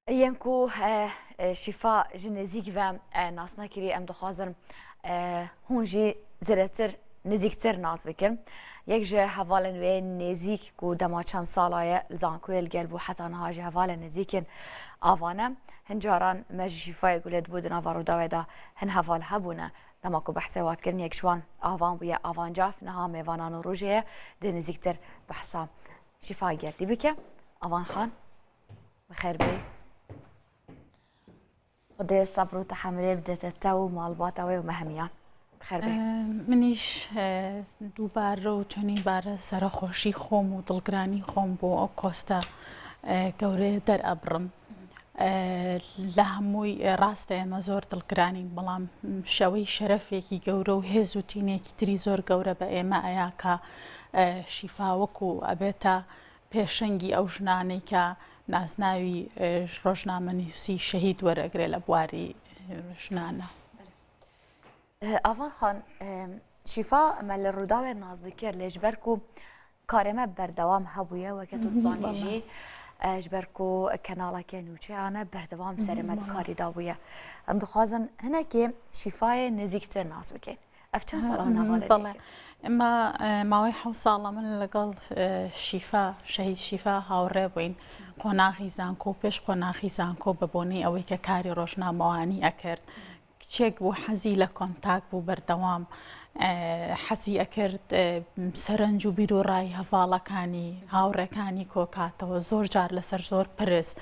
Yên ku şîfa ji nêzîk ve nas nekirî em dixwazin hûn jî zêdetir nêzîktir nas bikin. Yek ji hevalên wê nêzîk ku dema çend sala ye li zankoyê li gel bû heta niha ji hevalên nêzîkên ava ne. Hin caran me ji şîfayê gulê dibû di nava Rûdawê de hin heval hebûne. Dema ku behsê wat kirin yek ji wan avan bûye Avan Caf niha mêvana Nûrojê ye dê nêzîktir behsa şîfayê gerdî bike. Avan Xan Bi xêr bê. Xwedê sebr û tehemulê bidete te û malbata wê û me hemiyan. Bi xêr bê. Minîş dûbare û çendîn bare serexweşî xom û dilgiranî xom bo ew kosta gewrê derabrim. Li hemûy rast e ême zor dilgiranîn belam şewey şerefêkî gewre û hêz û tînêkî tirî zor gewre be ême eya ka şîfa wekû ebêta پێشەنگی ئەو ژنانەی کە نازناوی ڕۆژنامەنووسی شەهید وەرەگرێ لە بواری ژنانە. ئاڤان خان شیفا ئەمە لە ڕووداوێ ناز دکرد لێ ji ber ku karê me berdewam hebûye weke tu dizanî jî ji ber ku kenaleke nûçeyane berdewam serê me di karî da bûye. Em dixwazin hinekê şîfayê nêzîktir nas bikin. Ev çend sal hûn hevalê Bele. Ema ماوەی حەو ساڵە من لەگەڵ شیفا شەهید شیفا هاوڕێ بووین قۆناغی زانکۆ و پێش قۆناغی زانکۆ بە بۆنەی ئەوەی کە کاری ڕۆژنامەوانی ئەکرد کچێک بوو حەزی لە contact بوو بەردەوام حەزی ئەکرد سەرنج و بیر و ڕای هەڤاڵەکانی هاوڕێکانی کۆکاتەوە زۆر جار لەسەر زۆر پرس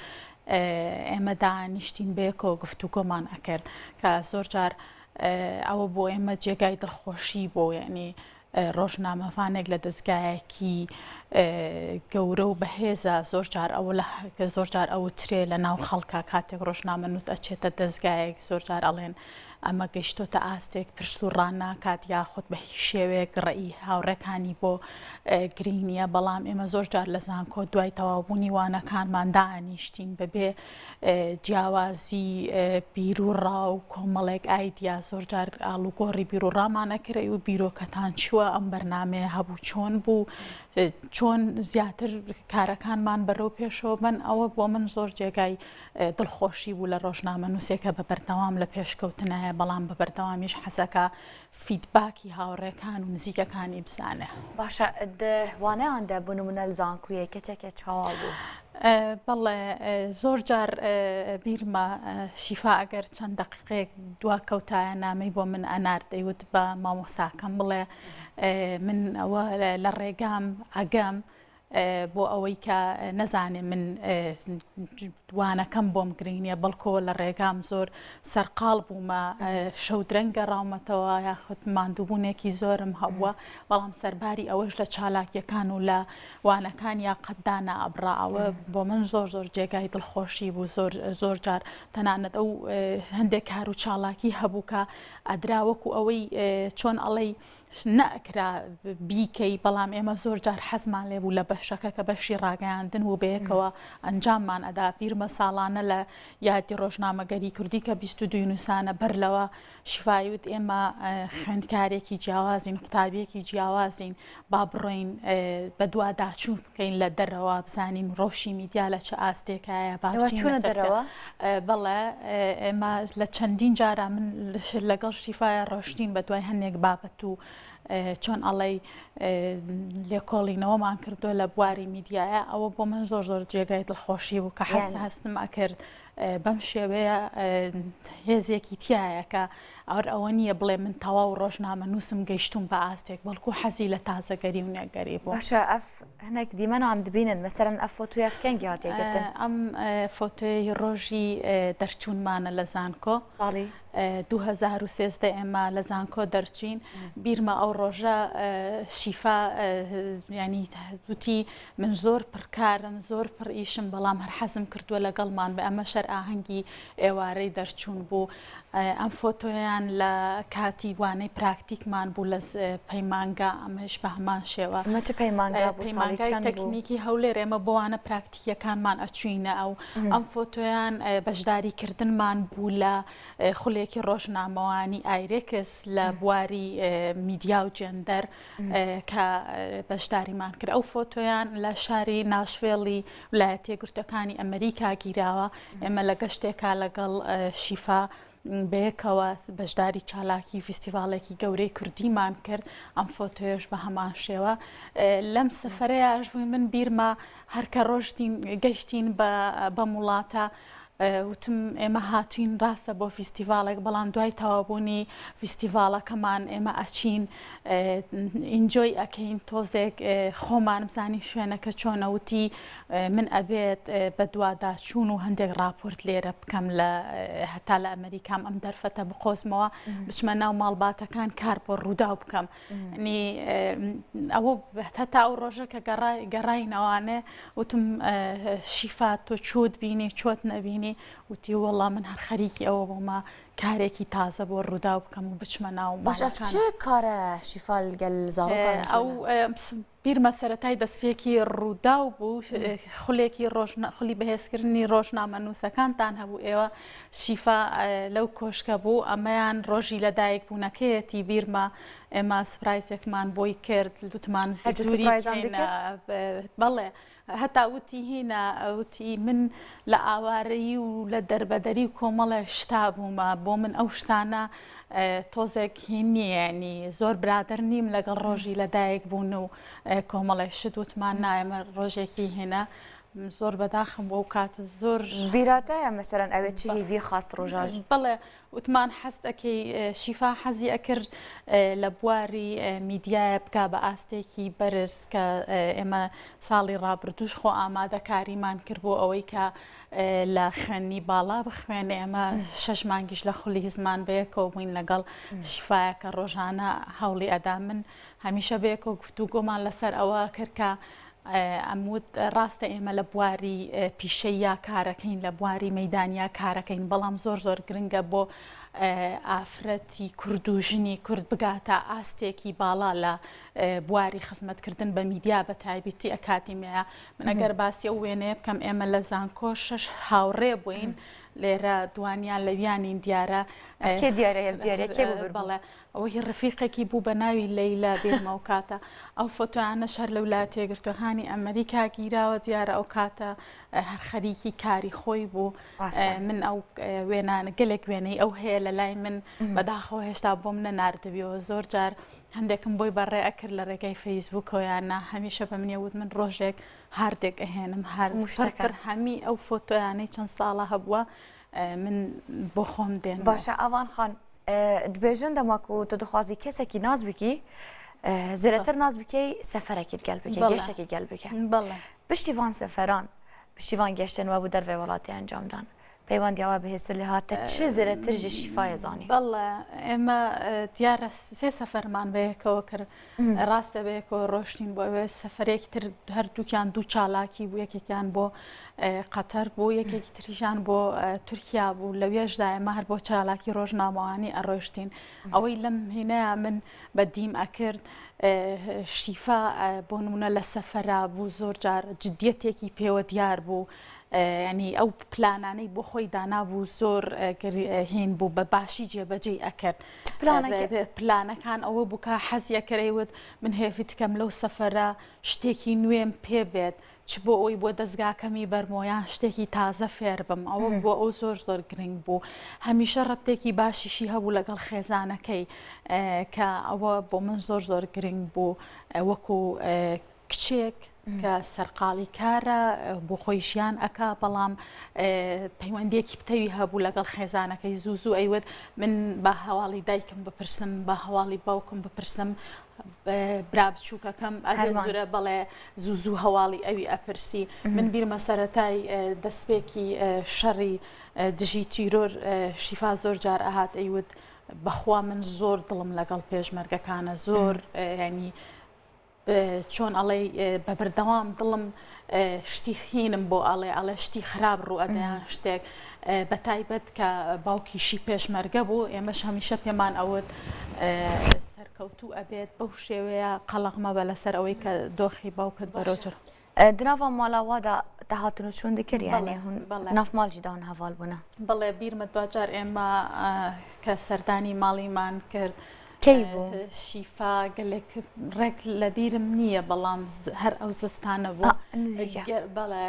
ئێمە دانیشتین بەیەکەوە گفتوگۆمان ئەکرد کە زۆر جار ئەوە بۆ ئێمە جێگای دڵخۆشی بۆ یعنی ڕۆژنامەڤانێک لە دەزگایەکی گەورە و بەهێزە زۆر جار ئەوە لە زۆر جار ئەوە ترێ لە ناو خەڵکە کاتێک ڕۆژنامەنووس ئەچێتە دەزگایەک زۆر جار ئەڵێن ئەمە گەیشتۆتە ئاستێک پرس و ڕان ناکات یاخود بە هیچ شێوەیەک ڕێی هاوڕێکانی بۆ گرنگ نییە بەڵام ئێمە زۆر جار لە زانکۆ دوای تەواوبوونی وانەکانمان دانیشتین بەبێ جیاوازی بیروڕا و کۆمەڵێک ئایدیا زۆر جار ئاڵوگۆڕی بیروڕامان ئەکرێ و بیرۆکەتان چووە ئەم بەرنمەیە هەبوو چۆن بوو چۆن زیاتر کارەکانمان بەرەو پێشەوە بن ئەوە بۆ من زۆر جێگای دڵخۆشی بوو لە ڕۆژنامە نووسێکە بە بەردەوام لە پێشکەوتنایە بەڵام بە بەردەوامیش حەزەکە feedback ی هاوڕێکان و نزیکەکانی بزانێ. باشە د وانەیان دە بۆ نمونە لە زانکویێ کەچەکە چاوا بوو؟ بەڵێ زۆر جار بیرمە شیفا ئەگەر چەند دەقیقەیەک دوا کەوتایە نامەی بۆ من ئەنارد دەیوت بە مامۆستاکەم بڵێ من ئەوە لە ڕێگام ئەگەم بۆ ئەوەی کە نەزانێ من وانەکەم بۆم گرنگ نییە بەڵکۆ لە ڕێگام زۆر سەرقاڵ بوومە شەو درەنگ گەڕاومەتەوە یاخود ماندووبوونێکی زۆرم هەبووە بەڵام سەرباری ئەوەش لە چالاکیەکان و لە وانەکان یا قەت دانائەبڕا ئەوە بۆ من زۆر زۆر جێگای دڵخۆشی بوو زۆر زۆر جار تەنانەت ئەو هەندێک کار و چالاکی هەبوو کە ئەدرا وەکو ئەوەی چۆن ئەڵێی نەئەکرا بیکەی بەڵام ئێمە زۆر جار حەزمان لێ بوو لە بەشەکە کە بەشی ڕاگەیاندن و بەیەکەوە ئەنجاممان ئەدا بیرمە ساڵانە لە یادی ڕۆژنامەگەری کوردی کە 22 نووسانە بەر لەوە شفایوت ئێمە خوێندکارێکی جیاوازین قوتابیەکی جیاوازین با بڕۆین بەدواداچوون بکەین لە دەرەوە بزانین ڕەوشی میدیا لە چ ئاستێکایە با بچینە دەرەوە بەڵێ ئێمە لە چەندین جارا من لەگەڵ شیفایە ڕۆشتین بە دوای هەندێک بابەت و چۆن ئەڵێی لێکۆڵینەوەمان کردووە لە بواری میدیایە ئەوە بۆ من زۆر زۆر جێگای دڵخۆشی بوو کە حەز هەستم ئەکرد بەم شێوەیە هێزێکی تایە کە ئەور ئەوە نییە بڵێ من تەواو ڕۆژنامە نووسم گەیشتوم بە ئاستێک بەڵکو حەزی لە تازەگەری و نوێگەری بوو. باشە ئەف هەنێک دیمەن ئەم دبینن مەسەلەن ئەف فۆتۆیە ئەف کەنگی هاتیە گرتن؟ ئەم فۆتۆیەی ڕۆژی دەرچوونمانە لە زانکۆ. ساڵی؟ 2013 ئێمە لە زانکۆ دەرچوین بیرمە ئەو ڕۆژە شیفا ینی وتی من زۆر پڕکارم زۆر پڕ ئیشم بەڵام هەر حەزم کردووە لەگەڵمان بە ئەمە شەر ئاهەنگی ئێوارەی دەرچوون بوو ئەم فۆتۆیان لە کاتی وانەی پراکتیکمان بوو لە پەیمانگا ئەمەش بە هەمان شێوە. ئەمە چ پەیمانگا بوو ساڵی پەیمانگای چەند بوو؟ تەکنیکی هەولێر ئێمە بۆ وانە پراکتیکیەکانمان ئەچوینە ئەو ئەم فۆتۆیان بەشداری کردنمان بوو لە خولێکی ڕۆژنامەوانی ئایرێکس لە بواری میدیا و جێندەر کە بەشداریمان کرد ئەو فۆتۆیان لە شاری ناشڤێڵی ولایەتە یەکگرتووەکانی ئەمریکا گیراوە. ئێمە لە گەشتێکا لەگەڵ شیفا بەیەکەوە بەشداری چالاکی فیستیڤاڵێکی گەورەی کوردیمان کرد ئەم فۆتۆیەش بە هەمان شێوە لەم سەفەرەیاش بووین من بیرمە هەرکە ڕۆشتین گەشتین بەم وڵاتە وتم ئێمە هاتوین ڕاستە بۆ فیستیڤاڵێک بەڵام دوای تەواوبوونی فیستیڤاڵەکەمان ئێمە ئەچین enjoy ئەکەین تۆزێک خۆمان بزانین شوێنەکە چۆنە وتی من ئەبێت بەدواداچوون و هەندێک ڕاپۆرت لێرە بکەم لە هەتا لە ئەمریکام ئەم دەرفەتە بقۆزمەوە بچمە ناو ماڵباتەکان کار بۆ ڕووداو بکەم نی ئەوە هەتا ئەو ڕۆژە کە گەڕاینەوانێ وتم شیفا تۆ چۆت بینی چۆت نەبینی وتی وەڵا من هەر خەریکی ئەوە بوومە کارێکی تازە بۆ ڕووداو بکەم و بچمە ناو باش ئەف چ کارە شیفا لەگەل زاڕۆکان ئەو بیرمە سەرەتای دەستپێکی ڕووداو بوو خولێکی ڕۆژنە خولی بەهێزکردنی ڕۆژنامەنووسەکانتان هەبوو ئێوە شیفا لەو کۆشکە بوو ئەمەیان ڕۆژی لەدایک بوونەکەیەتی بیرمە ئێمە سپرایزێکمان بۆی کرد وتمان بەڵێ هەتا وتی هینا وتی من لە ئاوارەیی و لە دەربەدەری و کۆمەڵێ شتا بوومە بۆ من ئەو شتانە تۆزێک هین نییە ینی زۆر برادەر نیم لەگەڵ ڕۆژی لەدایک بوون و کۆمەڵێ شت وتمان نایەمە ڕۆژێکی هێنا زۆر بەداخم بۆ کاتە زۆر بیراتایە مەسەرەن ئەوێ چ هیڤی خواست ڕۆژاژ بەڵێ وتمان حەز ئەکەی شیفا حەزی ئەکرد لە بواری میدیایە بکا بە ئاستێکی بەرز کە ئێمە ساڵی ڕابردووش خۆ ئامادەکاریمان کرد بۆ ئەوەی کە لە خوێندنی باڵا بخوێنێ ئێمە شەش مانگیش لە خولی زمان بەیەکەوە بووین لەگەڵ شیفایە کە ڕۆژانە هەوڵی ئەدا من هەمیشە بەیەکەوە گفتوگۆمان لەسەر ئەوە کرد کە ئەموت ڕاستە ئێمە لە بواری پیشەییا کارەکەین لە بواری مەدانیا کارەکەین بەڵام زۆر زۆر گرنگە بۆ ئافرەتی کورد و ژنی کورد بگاتە ئاستێکی باڵا لە بواری خزمەتکردن بە میدیا بە تایبەتی ئەکادیمیە من ئەگەر باسی ئەو وێنەیە بکەم ئێمە لە زانکۆ شەش هاوڕێ بووین لێرە دوانیان لەویانین دیارە کێ دیارە دیارە کێ بڵێ ئەوە هی ڕەفیقێکی بوو بە ناوی لەیلا بیرمە ئەو کاتە ئەو فۆتۆیانەش هەر لە ولایەتە یەکگرتووەکانی ئەمریکا گیراوە دیارە ئەو کاتە هەر خەریکی کاری خۆی بوو من ئەو وێنانە گەلێک وێنەی ئەو هەیە لە لای من بەداخەوە هێشتا بۆم نەناردبیەوە زۆر جار هەندێکم بۆی بەڕێ ئەکرد لە ڕێگای فەیسبووکەوەیانە هەمیشە بە منی وت من ڕۆژێک هاردێک ئەهێنم هەر پڕ هەمی ئەو فۆتۆیانەی چەند ساڵە هەبووە من بۆ خۆم دێن باشە ئاوان خان دبێژن دەما کو تۆ دخوازی کەسێکی ناز بکی زێرەتر ناز بکەی سەفەرەکی گەل بکە گەشتێکی گەل بکە پشتی وان سەفەران پشتی وان گەشتن وە بوو دەرڤێ وڵاتی ئەنجامدان پەیوەندیەوە بەهێزتر لێ هاتە چ زێرەتر ژ شیفایە زانی بەڵێ ئێمە دیارە سێ سەفەرمان بەیەکەوە کرد ڕاستە بەیەکەوە ڕۆشتین بۆ ئەوێ سەفەرێکی تر هەردووکیان دوو چالاکی بوو یەکێکیان بۆ قەتەر بوو یەکێکی تریشان بۆ تورکیا بوو لەوێشدا ئێمە هەر بۆ چالاکی ڕۆژنامەوانی ئەڕۆشتین ئەوەی لەم هینەیە من بە دیم ئەکرد شیفا بۆ نمونە لە سەفەرا بوو زۆر جار جدیەتێکی پێوە دیار بوو ینی ئەو پلانانەی بۆ خۆی دانابوو زۆر هین بوو بە باشی جێبەجێی ئەکرد پلانەکان ئەوە بوو کە حەزی ئەکرد ئەیوت من هێڤی دکەم لەو سەفەرە شتێکی نوێم پێ بێت چ بۆ ئەوی بۆ دەستگاکەمی بەرمەوە یان شتێکی تازە فێر بم ئەوە بۆ ئەو زۆر زۆر گرنگ بوو هەمیشە ڕەبتێکی باشیشی هەبوو لەگەڵ خێزانەکەی کە ئەوە بۆ من زۆر زۆر گرنگ بوو وەکو کچێک کە سەرقاڵی کارە بۆ خۆی ژیان ئەکا بەڵام پەیوەندیەکی پتەوی هەبوو لەگەڵ خێزانەکەی زوو زوو ئەیوت من بە هەواڵی دایکم بپرسم بە هەواڵی باوکم بپرسم برا بچووکەکەم ئەگەر زورە بەڵێ زوو زوو هەواڵی ئەوی ئەپرسی من بیرمە سەرەتای دەستپێکی شەڕی دژی تیرۆر شیفا زۆر جار ئەهات ئەیوت بەخوا من زۆر دڵم لەگەڵ پێشمەرگەکانە زۆر ینی چۆن ئەڵێی بە بەردەوام دڵم شتی خینم بۆ ئەڵێ ئەڵێ شتی خراپ ڕوو ئەدەیان شتێک بە تایبەت کە باوکیشی پێشمەرگە بوو ئێمەش هەمیشە پێمان ئەوت سەرکەوتوو ئەبێت بەو شێوەیە قەڵغ مەبە لەسەر ئەوەی کە دۆخی باوکت بەرۆجر. دناڤا مالا وادا تە هاتن و چوون دکر یعنی هون ناف ماڵ جی دان هەڤال بوونە؟ بەڵێ بیرمە دواجار ئێمە کە سەردانی ماڵیمان کرد. کەی بوو؟ شیفا گەلێک ڕێک لەبیرم نییە بەڵام هەر ئەو زستانە بوو نزیکە بەڵێ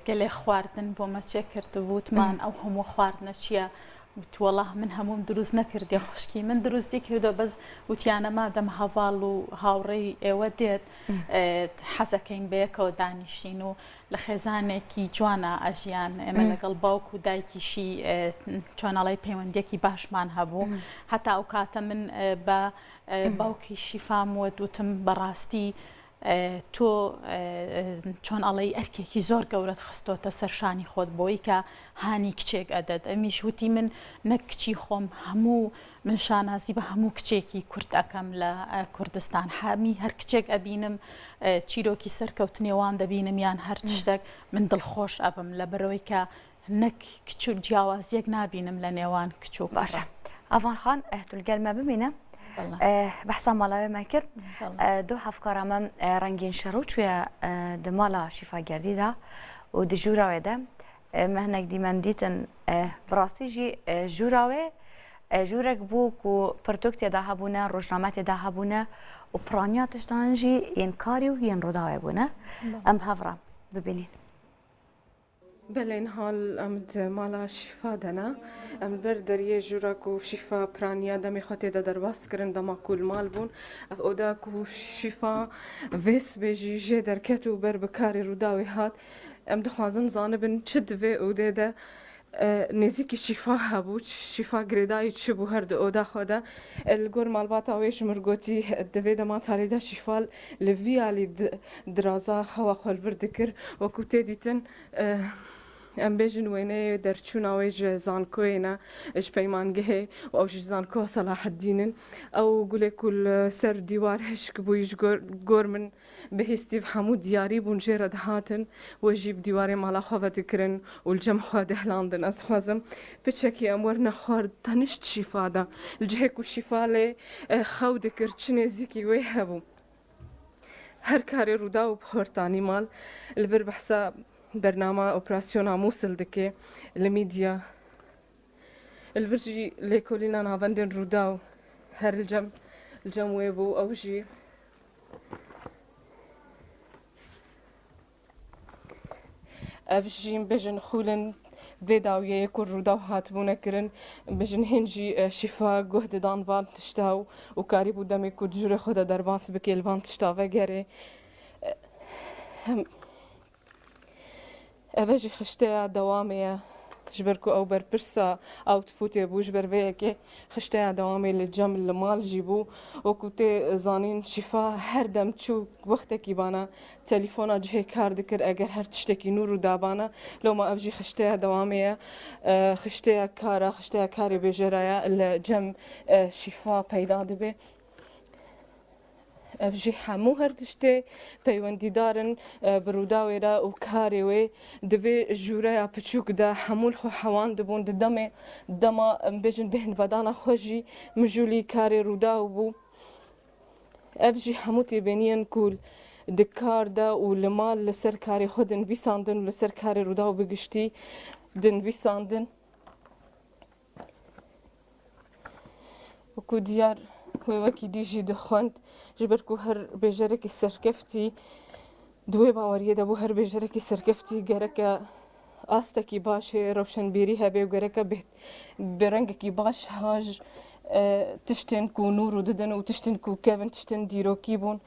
گەلێ خواردن بۆ مەچێ کردبوو وتمان ئەو هەموو خواردنە چییە؟ وتوەڵا من هەمووم دروست نەکردی خوشکی من دروستی کردو بەس وتیانە مادەم هەڤاڵ و هاوڕێی ئێوە دێت حەزەکەین بەیەکەوە دانیشین و لە خێزانێکی جوانە ئەژیان ئێمە لەگەڵ باوک و دایکیشی چۆنەڵی پەیوەندیەکی باشمان هەبوو هەتا ئەو کاتە من بە باوکی شیفام وت وتم بەڕاستی تۆ چۆن ئەڵێی ئەرکێکی زۆر گەورەت خستۆتە سەر شانی خۆت بۆی کە هانی کچێک ئەدەت ئەمیش وتی من نەک کچی خۆم هەموو من شانازی بە هەموو کچێکی کورد ئەکەم لە کوردستان هەمی هەر کچێک ئەبینم چیرۆکی سەرکەوتنێوان دەبینم یان هەر شتێک من دڵخۆش ئەبم لە بەرەوەی کە نەک کچ و جیاوازیەک نابینم لە نێوان کچ و باشە ئەڤان خان تو لەگەل me بمینە بەحسا مالاوێ me کرد دو هەفکارا me ڕەنگین شەڕ چوە di mala شیفا گردی دا و di ژوورا wê de me hinek dîmen dîtin bi rastî jî ژوورا wê ژوورek bû ku pirtûk têda hebûne rojname têda hebûne û piraniya tiştan jî yên karî û yên rûdawê bûne em bi hev re bibînîn. Belê niha em di mala Şîfa de ne. Em li ber deriyê jûra ku Şîfa piraniya demê xwe tê de derbas dikirin dema ku li mal bûn. Ev oda ku Şîfa vê sibê jî jê derket û ber bi karê Rûdawê hat. Em dixwazin zanibin çi di vê odê de nêzîkî Şîfa hebû, Şîfa girêdayî çi bû her di oda xwe de. Li gor malbata wê ji min gotî di vê dema tarî de Şîfa li vî alî diraza xewa xwe li vir dikir. Wekû tê dîtin em bêjin wêneyê derçûna wê ji zankoyê ne, ji peymangehê û ew jî ji zankoya Selaheddîn in. Ew gulê ku li ser dîwar hişk bûyî ji gor min bihîstî bi hemû diyarî bûn jê re dihatin wê jî bi dîwarê mala xwe ve dikirin û li cem xwe dihilandin. Ez dixwazim piçekî em werine xwar tenişt şîfa de li cihê ku şîfa lê xew dikir çi nêzîkî wê hebû. Her karê Rûdaw bi xortanî mal li vir behsa bernama operasyona Mûsil dike li mîdya. Li vir jî lêkolîna navendên Rûdaw her li cem li cem wê bû ew jî Ev jî bijin xûlin vê dawiyê ku rûdaw hatibûne kirin bijin hîn jî şîfa guh didan van tişta û karîbû demê ku di jûrê xwe de derbas bike li van tişta vegerê. Ev e jî xişteya dewamê ye. Ji ber ku ew berpirsa outputê bû, ji ber vê yekê xişteya dewamê li cem li mal jî bû. Wekû tê zanîn Şîfa her dem çû wextekî bana telîfona cihê kar dikir eger her tiştekî nû rû dabana. Loma ev jî xişteya dewamê ye. Xişteya kar a, xişteya karê bêjera ye li cem Şîfa peyda dibe. Ev jî hemû her tiştê peywendîdar in bi Rûdawê re û karê wê di vê jûreya piçûk de hemû li xwe hewandibûn. Di demê dema em bêjin bêhnvedana xwe jî mijûlî karê Rûdaw bû. Ev jî hemû têbêniyên ku di kar de û li mal li ser karê xwe dinivîsandin û li ser karê Rûdaw bi giştî dinivîsandin. Ku diyar wê wekî dî jî dixwend ji ber ku her bêjerekî serkeftî di wê baweriyê de bû her bêjerekî serkeftî gereke astekî baş ê rewşenbîrî hebe û gereke bi rengekî baş haj tiştên ku nû rû didin û tiştên ku kevin tiştên dîrokî bûn.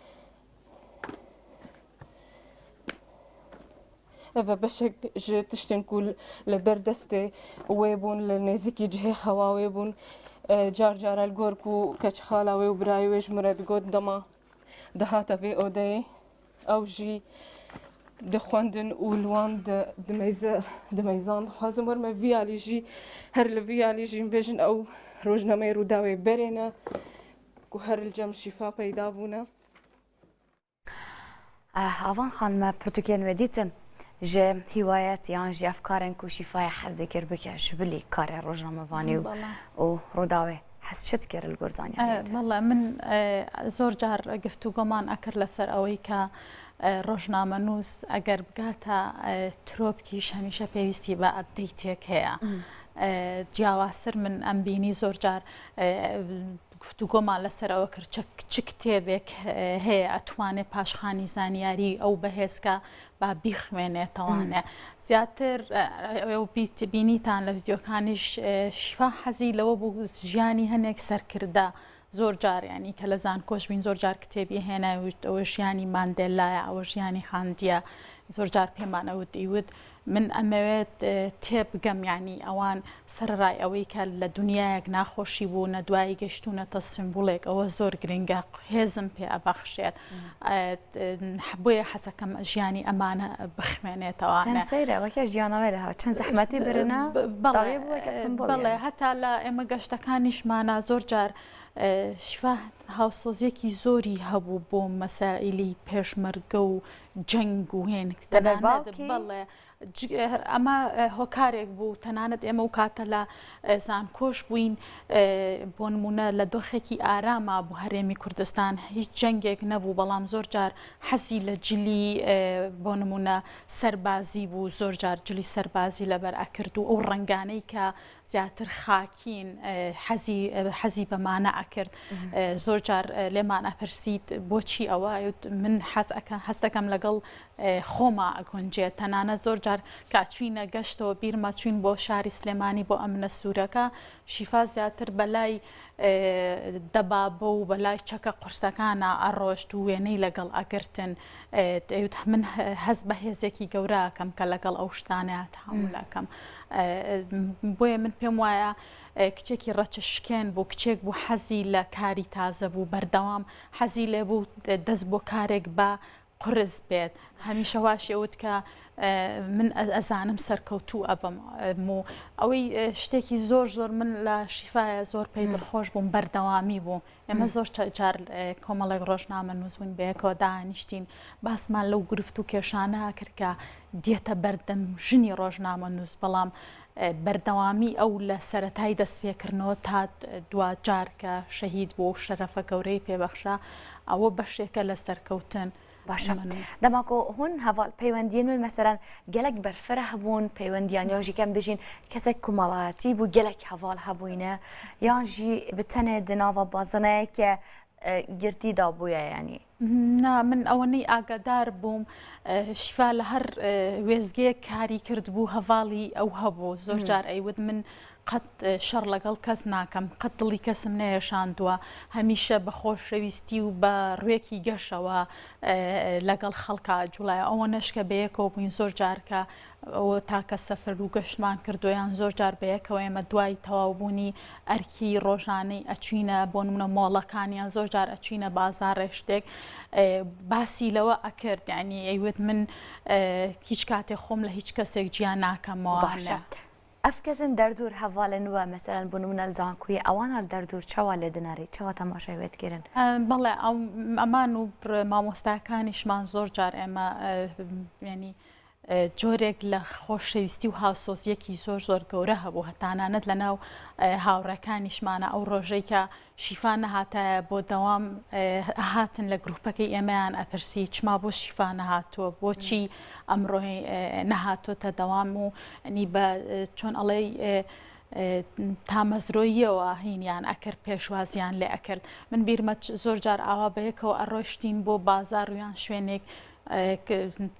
Ev e beşek ji tiştên ku li ber destê wê bûn, li nêzîkî cihê xewa wê bûn. Car cara li gor ku keçxala wê û birayê wê ji min re digot dema dihate vê odeyê ew jî dixwendin û li wan dimeyzan. Dixwazim werime vî alî jî her li vî alî jî bêjin ew rojnameyê Rûdawê berê ne ku her li cem şîfa peyda bûne. Avan xan me pirtûkên wê dîtin ji hîwayet yan jî ev karên ku şîfayê hez dikir bike ji bilî karê rojnamevanî û rûdawê hez çi dikir li gor zanyariyê te? Valla min zor car giftûgoman ekir li ser ewey ke rojnamenûs eger bigate tropkîş hemîşe pêwîstî bi updateêk heye. Ciyawaztir min em bînî zor car. گفتوگۆمان لەسەر ئەوە کرد چ چ کتێبێک هەیە ئەتوانێ پاشخانی زانیاری ئەو بەهێزکە با بیخوێنێتەوانێ زیاتر بینیتان لە ڤیدیۆکانیش شیفا حەزی لەوە بوو ژیانی هەنێک سەرکردە زۆر جار یانی کە لە زانکۆش بین زۆر جار کتێبی هێنای وت ئەوە ژیانی ماندێلایە ئەوە ژیانی خاندیە زۆر جار پێمان ئەوت ئیوت من ئەمەوێت تێبگەم یانی ئەوان سەرەڕای ئەوەی کە لە دنیایەک ناخۆشی بوونە دوایی گەشتونەتە سمبولێک ئەوە زۆر گرنگە هێزم پێ ئەبەخشێت بۆیە حەزەکەم ژیانی ئەمانە بخوێنێتەوە سەیرە وەکە ژیانەوەی لە چەند زەحمەتی برنە بەڵێ هەتا لە ئێمە گەشتەکانیشمانە زۆر جار شفا هاوسۆزیەکی زۆری هەبوو بۆ مەسائلی پێشمەرگە و جەنگ و هێن بەڵێ ئەمە هۆکارێک بوو تەنانەت ئێمە و کاتە لە زانکۆش بووین بۆ نمونە لە دۆخێکی ئاراما بوو هەرێمی کوردستان هیچ جەنگێک نەبوو بەڵام زۆر جار حەزی لە جلی بۆ نمونە سەربازی بوو زۆر جار جلی سەربازی لەبەر ئەکرد و ئەو ڕەنگانەی کە زیاتر خاکین حەزی حەزی بەمانە ئەکرد زۆر جار لێمان ئەپرسیت بۆچی ئەوە من حەز ئەکەم هەست دەکەم لەگەڵ خۆما ئەگونجێت تەنانەت زۆر جار کە چوینە گەشتەوە بیرمە چوین بۆ شاری سلێمانی بۆ ئەمنە سوورەکە شیفا زیاتر بەلای دەبابە و بەلای چەکە قورسەکانە ئەڕۆشت و وێنەی لەگەڵ ئەگرتن دەیوت من هەست بە هێزێکی گەورە ئەکەم کە لەگەڵ ئەو شتانە تەحەمول ئەکەم بۆیە من پێم وایە کچێکی ڕەچە شکێن بوو کچێک بوو حەزی لە کاری تازە بوو بەردەوام حەزی لێ بوو دەست بۆ کارێک بە قورس بێت هەمیشە واشی ئەوت کە من ئەزانم سەرکەوتوو ئەبم و ئەوەی شتێکی زۆر زۆر من لە شیفایە زۆر پێی دڵخۆش بووم بەردەوامی بوو ئێمە زۆر جار کۆمەڵێک ڕۆژنامەنووس بووین بەیەکەوە دانیشتین باسمان لەو گرفت و کێشانە کرد کە دێتە بەردەم ژنی ڕۆژنامەنووس بەڵام بەردەوامی ئەو لە سەرەتای دەستپێکردنەوە تا دواجار کە شەهید بوو و شەرەفە گەورەی پێبەخشا ئەوە بەشێکە لە سەرکەوتن. باشە دەما کو هون هەڤال پەیوەندیên من مەسەلەن gelek berfireh bûn peywendiyan ya jî kem bijîn kesek komelayetî bû gelek heval hebûyne yan jî bi tenê di nava bazineyeke girtî da bûye yanî. نا من ئەوەنەی ئاگادار بووم شیفا لە هەر وێزگەیەک کاری کردبوو هەڤاڵی ئەو هەبوو زۆر جار ئەیوت من قەت شەڕ لەگەڵ کەس ناکەم قەت دڵی کەسم نەیەشاندووە هەمیشە بە خۆشەویستی و بە ڕوێکی گەشەوە لەگەڵ خەڵکا جوڵایە ئەوە نەشکە بەیەکەوە بووین زۆر جارکە ئەوە تاکە سەفەر و گەشتمان کردووە یان زۆر جار بەیەکەوە ئێمە دوای تەواوبوونی ئەرکی ڕۆژانەی ئەچوینە بۆ نمونە مۆڵەکان یان زۆر جار ئەچوینە بازاڕێ شتێک باسی لەوە ئەکرد یعنی ئەیوت من هیچ کاتێ خۆم لە هیچ کەسێک جیا ناکەمەوە باشە ئەف کەسن دەردور هەڤالن وە مەسەلەن بۆ نمونە لە زانکۆی ئەوانە لە دەردور چاوا لێ دنەری چاوا تەماشای وێ دکرن؟ بەڵێ ئەمان و مامۆستاکانیشمان زۆر جار ئێمە یعنی جۆرێک لە خۆشەویستی و هاوسۆزیەکی زۆر زۆر گەورە هەبوو هەتانانەت لە ناو هاوڕێکانیشمانە ئەو ڕۆژەی کە شیفا نەهاتایە بۆ دەوام هاتن لە گروپەکەی ئێمەیان ئەپرسی چما بۆ شیفا نەهاتووە بۆچی ئەمڕۆی نەهاتۆتە دەوام و نی بە چۆن ئەڵێی تامەزرۆییەوە هینیان ئەکرد پێشوازیان لێ ئەکرد من بیرمە زۆر جار ئاوا بەیەکەوە ئەڕۆشتین بۆ بازار و یان شوێنێک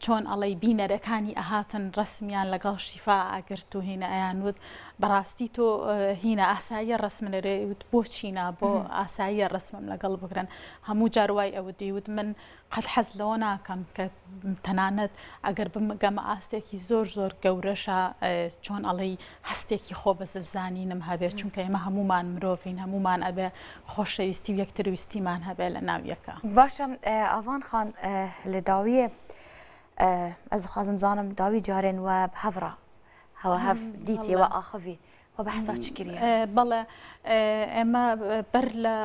چۆن ئەڵێی بینەرەکانی ئەهاتن ڕەسمیان لەگەڵ شیفا ئەگرت و هینە ئەیان وت بەڕاستی تۆ هینە ئاساییە ڕەسم لەرێ وت بۆچی نا بۆ ئاساییە ڕەسمم لەگەڵ بگرن هەموو جار وای ئەوت دەیوت من قەت حەز لەوە ناکەم کە تەنانەت ئەگەر بمگەمە ئاستێکی زۆر زۆر گەورەشە چۆن ئەڵێی هەستێکی خۆ بە زلزانینم هەبێت چونکە ئێمە هەمومان مرۆڤین هەمومان ئەبێ خۆشەویستی و یەکترویستیمان هەبێ لە ناو یەکە. باشە ئاڤان خان لە داویێ ئەز دخوازم زانم داوی جارێن وە bi hev re hewa hev dîtî we axivî we behsa çi kiriye؟ بەڵێ ئێمە بەر لە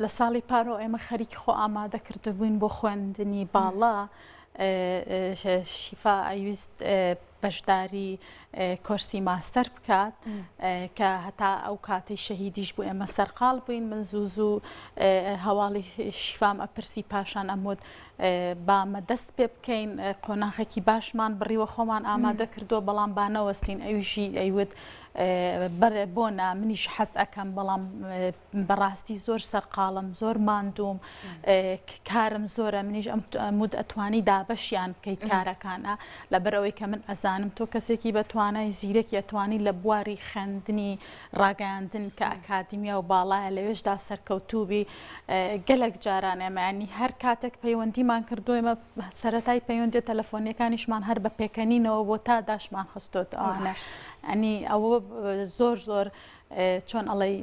لە ساڵی پارۆ ئێمە خەریکی خۆ ئامادە کردبووین بۆ خوێندنی باڵا شیفا ئەیویست بەشداری کۆرسی ماستەر بکات کە هەتا ئەو کاتەی شەهیدیش بوو ئێمە سەرقاڵ بووین من زوو زوو هەواڵی شیفام ئەپرسی پاشان ئەموت بامە دەست پێ بکەین قۆناخێکی باشمان بڕیوە خۆمان ئامادە کردووە بەڵام با نەوەستین ئەویشی ئەیوت. بەڵێ بۆ نا منیش حەز ئەکەم بەڵام بەڕاستی زۆر سەرقاڵم زۆر ماندووم کارم زۆرە منیش ئەم مود ئەتوانی دابەشیان بکەیت کارەکانە لەبەرئەوەی کە من ئەزانم تۆ کەسێکی بە توانای زیرەکی ئەتوانی لە بواری خوێندنی ڕاگەیاندن کە ئەکادیمیا و باڵایە لەوێشدا سەرکەوتوو بی گەلەک جاران ئێمە ینی هەر کاتێک پەیوەندیمان کردو ئێمە سەرەتای پەیوەندیە تەلەفۆنیەکانیشمان هەر بە پێکەنینەوە بۆ تا داشمان خستۆتەوانە ئەنی ئەوە زۆر زۆر چۆن ئەڵێی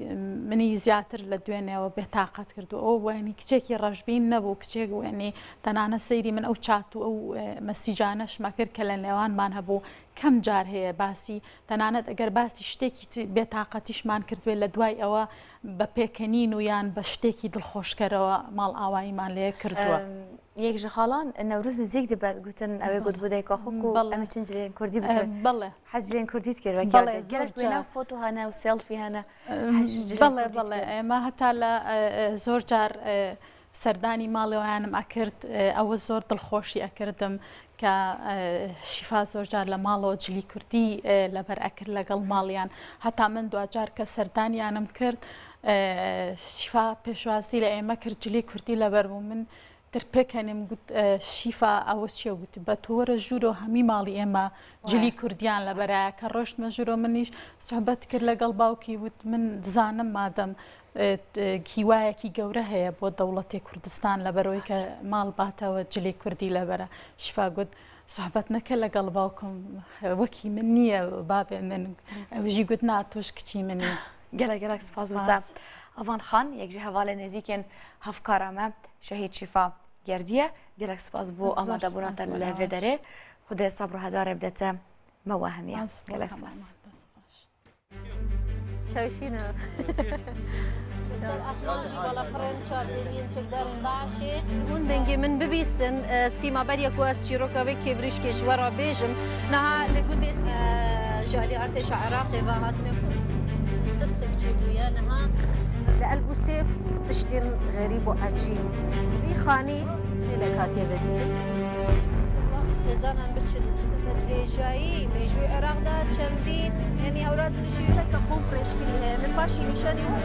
منی زیاتر لە دوێنێوە بێتاقەت کردو ئەو وێنی کچێکی ڕەشبین نەبوو کچێک وێنی تەنانە سەیری من ئەو چات و ئەو مەسیجانەشمە کرد کە لە نێوانمان هەبوو کەم جار هەیە باسی تەنانەت ئەگەر باسی شتێکی بێتاقەتیشمان کردبێت لە دوای ئەوە بە پێکەنین و یان بە شتێکی دڵخۆشکەرەوە ماڵئاواییمان لێ کردووە. یەک ژە خاڵان نەوروز نزیک دەبێت گوتن ئەوێ گوت بوو دایکا خۆ کو ئەمە چنج لێن کوردی بچن بەڵێ حەز جلێن کوردیت کرد وەکی بەڵێ گەلەک زۆر جار وێنە و فۆتۆ هەنە و سێڵفی هەنە حەز جلێن بەڵێ کوردیت بەڵێ کرد. ئێمە هەتا لە زۆر جار سەردانی ماڵەوەیانم ئەکرد ئەوە زۆر دڵخۆشی ئەکردم کە شیفا زۆر جار لە ماڵەوە جلی کوردی لەبەر ئەکرد لەگەڵ ماڵیان هەتا من دواجار کە سەردانیانم کرد شیفا پێشوازی لە ئێمە کرد جلی کوردی لەبەر بوو من تر پێکەنیم گوت شیفا ئەوە چیە گوتی بە تۆ وەرە ژوورەوە هەمی ماڵی ئێمە جلی کوردیان لەبەرایە کە ڕۆشتمە ژوورەوە منیش سوحبەت کرد لەگەڵ باوکی وت من دزانم مادەم هیوایەکی گەورە هەیە بۆ دەوڵەتی کوردستان لەبەرەوەی کە ماڵ باتەوە جلی کوردی لەبەرە شفا گوت سوحبەت نەکە لەگەڵ باوکم وەکی من نییە بابێ من ئەوژی گوت نا تۆش کچی منی. گەلەک گەلەک سپاس بۆ تە ئەڤان خان یەک ژە هەڤالێ نزیکێن هەڤکارا مە شەهید شیفا گەردیە گەلەک سپاس بۆ ئامادەبوونا تە لە ڤێ دەرێ خودێ سەبر و هەدارێ بدەتە مە وە هەمیە گەلەک سپاس. چاوشینە. لەسەر ئاسمان ژی بەڵەفڕێن چاودێریên çekdarên DAIŞ'ê. Hûn dengê min bibîstin sîma beriya ku ez çîroka vê kêvrîşkê ji we re bêjim. Niha li gundê Ji aliyê artêşa Iraqê ve hatine ku tirsek çêbûye niha. Li Elbûsêf tiştên xerîb û ecîb. Vî xanî gelek hatiye vedîtin. Xêzanan biçin. Bi dirêjayî mêjûyê Iraq de çendîn yanî hewraz û nişîvî. Gelek qûm rêşkirî heye. Min paşî nîşanî wan.